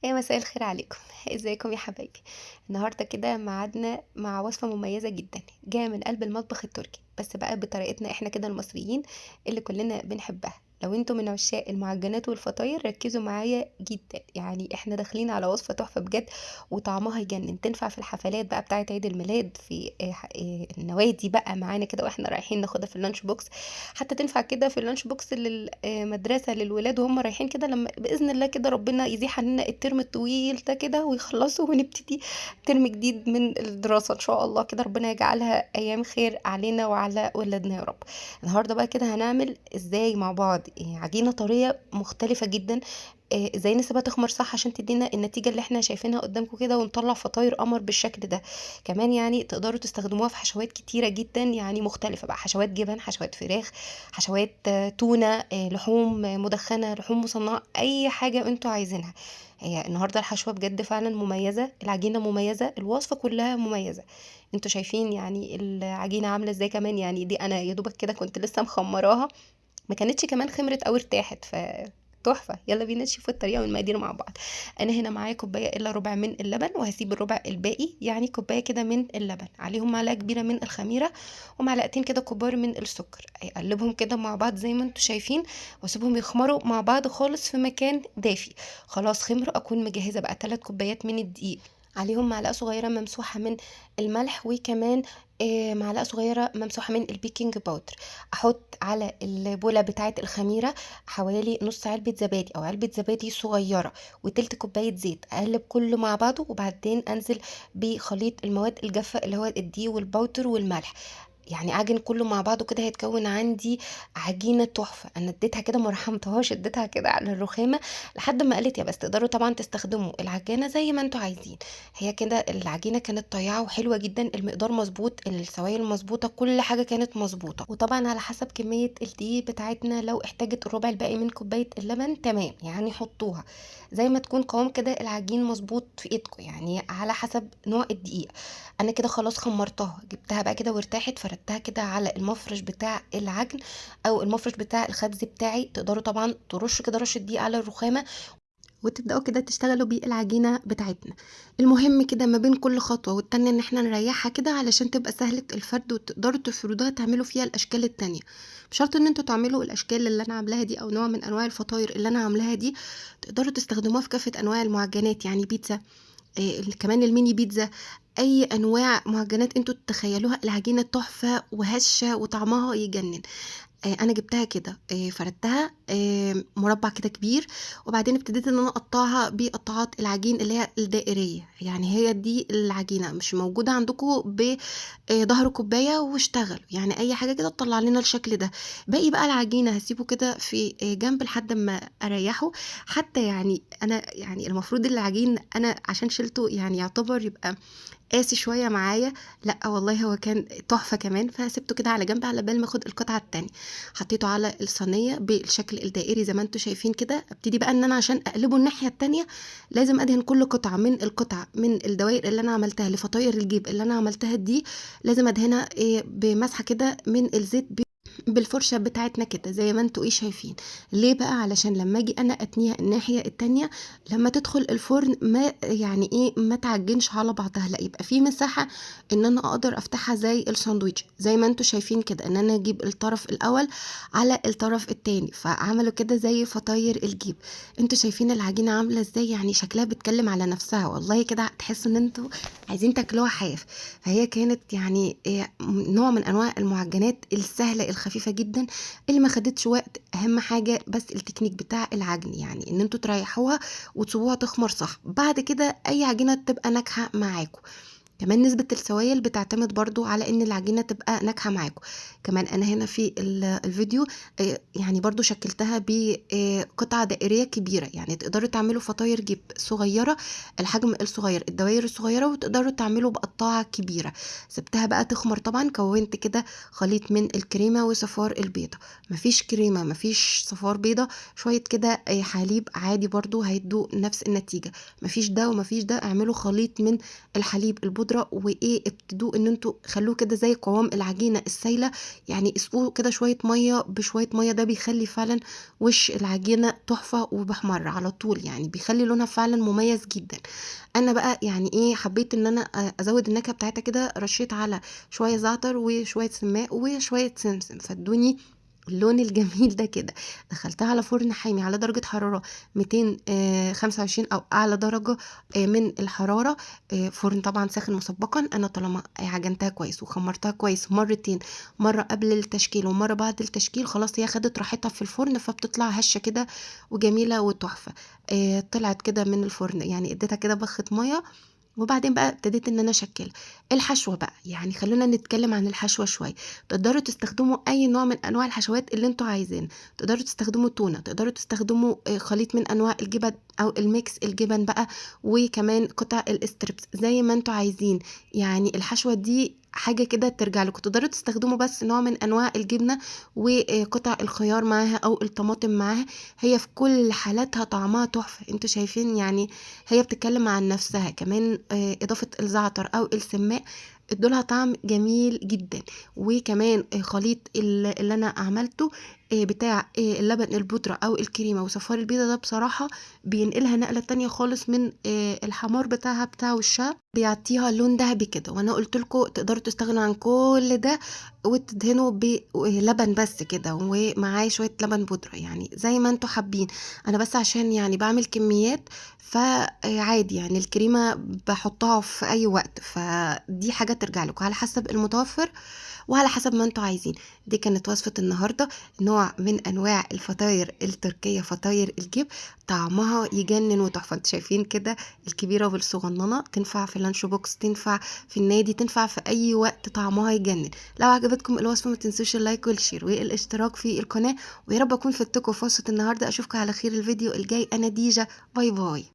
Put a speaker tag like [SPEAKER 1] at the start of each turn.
[SPEAKER 1] يا مساء الخير عليكم، ازيكم يا حبايبي؟ النهارده كده ميعادنا مع وصفه مميزة جدا جاية من قلب المطبخ التركي، بس بقى بطريقتنا احنا كده المصريين اللي كلنا بنحبها. لو انتم من عشاق المعجنات والفطاير ركزوا معايا جدا، يعني احنا داخلين على وصفه تحفة بجد وطعمها يجنن، تنفع في الحفلات بقى بتاعه عيد الميلاد، في النوادي بقى معانا كده واحنا رايحين ناخدها في ال lunch box، حتى تنفع كده في ال lunch box للمدرسة للولاد وهم رايحين كده، لما باذن الله كده ربنا يزيح عننا الترم الطويل ده كده ويخلصوا ونبتدي ترم جديد من الدراسة ان شاء الله كده، ربنا يجعلها ايام خير علينا وعلى ولادنا يا رب. النهارده بقى كده هنعمل ازاي مع بعض عجينه طرية مختلفة جدا، ازاي نسيبها تخمر صح عشان تدينا النتيجة اللي احنا شايفينها قدامكم كده، ونطلع فطاير قمر بالشكل ده. كمان يعني تقدروا تستخدموها في حشوات كتيرة جدا يعني مختلفة بقى، حشوات جبن، حشوات فراخ، حشوات تونه، لحوم مدخنه، لحوم مصنعه، اي حاجة انتوا عايزينها. هي النهارده الحشوه بجد فعلا مميزة، العجينة مميزة، الوصفة كلها مميزة. انتوا شايفين يعني العجينة عامله ازاي كمان، يعني دي انا يا دوبك كده كنت لسه مخمراها، ما كانتش كمان خمرت او ارتاحت، فتحفه. يلا بينا نشوف الطريقة والمقادير مع بعض. انا هنا معايا كوباية الا ربع من اللبن، وهسيب الربع الباقي، يعني كوباية كده من اللبن، عليهم معلقه كبيرة من الخميره ومعلقتين كده كبار من السكر. اقلبهم كده مع بعض زي ما انتوا شايفين، واسيبهم يخمروا مع بعض خالص في مكان دافي. خلاص خمروا، اكون مجهزة بقى 3 كوبايات من الدقيق، عليهم معلقه صغيرة ممسوحة من الملح، وكمان معلقه صغيرة ممسوحة من ال baking powder. احط على البوله بتاعه الخميره حوالي نص علبة زبادي او علبة زبادي صغيرة، وتلت كوباية زيت. اقلب كله مع بعضه، وبعدين انزل بخليط المواد الجافه اللي هو الدقيق وال powder والملح، يعني اعجن كله مع بعضه كده، هيتكون عندي عجينه تحفة. انا اديتها كده ما رحمتهاش، اديتها كده على الرخامه لحد ما قالت يا بس. تقدروا طبعا تستخدموا العجانه زي ما انتوا عايزين. هي كده العجينة كانت طيعه وحلوه جدا، المقدار مظبوط، السوائل مظبوطة، كل حاجة كانت مظبوطة. وطبعا على حسب كمية الدقيق بتاعتنا، لو احتاجت الربع الباقي من كوباية اللبن تمام، يعني حطوها زي ما تكون قوام كده العجين مظبوط في ايدكم، يعني على حسب نوع الدقيق. انا كده خلاص خمرتها، جبتها بقى كده وارتاحت، فردتها كده على المفرش بتاع العجن او المفرش بتاع الخبز بتاعي. تقدروا طبعا ترشوا كده رشه دقيق على الرخامه وتبداوا كده تشتغلوا بالعجينه بتاعتنا. المهم كده ما بين كل خطوة والتانية ان احنا نريحها كده علشان تبقى سهلة الفرد وتقدروا تفردوها تعملوا فيها الاشكال التانية. مش شرط ان انتوا تعملوا الاشكال اللي انا عاملاها دي او نوع من انواع الفطاير اللي انا عاملاها دي، تقدروا تستخدموها في كافة انواع المعجنات، يعني بيتزا، كمان الميني بيتزا، اي انواع معجنات انتوا تتخيلوها. العجينة تحفة وهشه وطعمها يجنن. انا جبتها كده، فردتها، مربع كده كبير، وبعدين ابتديت ان انا اقطعها بقطعات العجين اللي هي الدائريه، يعني هي دي العجينة مش موجودة عندكم بظهر كوباية واشتغل، يعني اي حاجة كده تطلع لنا الشكل ده. باقي بقى العجينة هسيبه كده في جنب لحد ما اريحة. حتى يعني انا يعني المفروض العجين انا عشان شلته يعني يعتبر يبقى قاسي شوية معايا، لا والله هو كان تحفة كمان، فسبته كده على جنب على بال ما اخد القطعة التانية. حطيته على الصينية بالشكل الدائري زي ما انتم شايفين كده. ابتدي بقى ان انا عشان اقلبه الناحية التانية لازم ادهن كل قطعه من القطع من الدوائر اللي انا عملتها لفطاير الجيب اللي انا عملتها دي، لازم ادهنها بمسحه كده من الزيت بالفرشه بتاعتنا كده زي ما انتوا شايفين. ليه بقى؟ علشان لما اجي انا اتنيها الناحية التانية لما تدخل الفرن ما يعني ايه ما تعجنش على بعضها، لا يبقى في مساحة ان انا اقدر افتحها زي الساندويتش زي ما انتوا شايفين كده، ان انا اجيب الطرف الاول على الطرف التاني، فعملوا كده زي فطاير الجيب. انتوا شايفين العجينة عامله ازاي، يعني شكلها بتكلم على نفسها والله كده، تحسوا ان انتوا عايزين تاكلوها حاف. فهي كانت يعني نوع من انواع المعجنات السهلة الخفيفة جدا اللي ما خدتش وقت. اهم حاجة بس التكنيك بتاع العجن، يعني ان انتوا تريحوها وتسيبوها تخمر صح، بعد كده اي عجينه تبقى ناجحة معاكم. كمان نسبة السوائل بتعتمد برضو على ان العجينة تبقى ناجحة معاكم. كمان انا هنا في الفيديو، يعني برضو شكلتها بقطعة دائرية كبيرة، يعني تقدروا تعملوا فطاير جيب صغيرة الحجم الصغير الدوائر الصغيرة، وتقدروا تعملوا بقطاعة كبيرة. سبتها بقى تخمر، طبعا كونت كده خليط من الكريمة وصفار البيضة، مفيش كريمة مفيش صفار بيضة، شوية كده حليب عادي برضو هيدوا نفس النتيجة، مفيش ده ومفيش ده، اعملوا خليط من الحليب البودرة البودره، وايه ابتدوا ان انتوا خلوه كده زي قوام العجينة السايله، يعني اسقوه كده شوية مية بشوية مية، ده بيخلي فعلا وش العجينة تحفة وبحمر على طول، يعني بيخلي لونها فعلا مميز جدا. انا بقى يعني ايه حبيت ان انا ازود النكهة بتاعتها كده، رشيت على شوية زعتر وشوية سماق وشوية سمسم، فادوني اللون الجميل ده كده. دخلتها على فرن حامي على درجة حرارة 225 او اعلى درجة من الحرارة، فرن طبعا ساخن مسبقا. انا طالما عجنتها كويس وخمرتها كويس مرتين، مرة قبل التشكيل ومرة بعد التشكيل، خلاص هي خدت راحتها في الفرن، فبتطلع هشة كده وجميلة وتحفة. طلعت كده من الفرن، يعني اديتها كده بخة مية، وبعدين بقى ابتديت ان انا اشكلها. الحشوه بقى، يعني خلونا نتكلم عن الحشوه شوية. تقدروا تستخدموا اي نوع من انواع الحشوات اللي انتوا عايزينه، تقدروا تستخدموا تونه، تقدروا تستخدموا خليط من انواع الجبن او ال mix الجبن بقى، وكمان قطع ال strips زي ما انتوا عايزين. يعني الحشوه دي حاجة كده ترجع لكم، تقدروا تستخدموا بس نوع من انواع الجبنة وقطع الخيار معاها او الطماطم معاها، هي في كل حالاتها طعمها تحفة. انتوا شايفين يعني هي بتتكلم عن نفسها. كمان اضافه الزعتر او السماق ادولها طعم جميل جدا. وكمان خليط اللي انا عملته بتاع اللبن البودرة او الكريمة وصفار البيضة، ده بصراحة بينقلها نقلة تانية خالص من الحمار بتاعها بتاع وشها، بيعطيها لون ذهبي كده. وانا قلت لكم تقدروا تستغنوا عن كل ده وتدهنوا بلبن بس كده، ومعاه شوية لبن بودرة، يعني زي ما انتوا حابين. انا بس عشان يعني بعمل كميات فعادي، يعني الكريمة بحطها في اي وقت، فدي حاجة ترجع لكم على حسب المتوفر وعلى حسب ما انتوا عايزين. دي كانت وصفة النهاردة، نوع من انواع الفطاير التركية، فطاير الجبن، طعمها يجنن وتحفة. انتوا شايفين كده الكبيرة والصغننة، تنفع في ال lunch box، تنفع في النادي، تنفع في اي وقت، طعمها يجنن. لو عجبتكم الوصفة ما تنسوش ال like وال share والاشتراك في القناة، ويا رب اكون فدتكم في وصفة النهاردة. اشوفكم على خير الفيديو الجاي. انا ديجا، bye bye.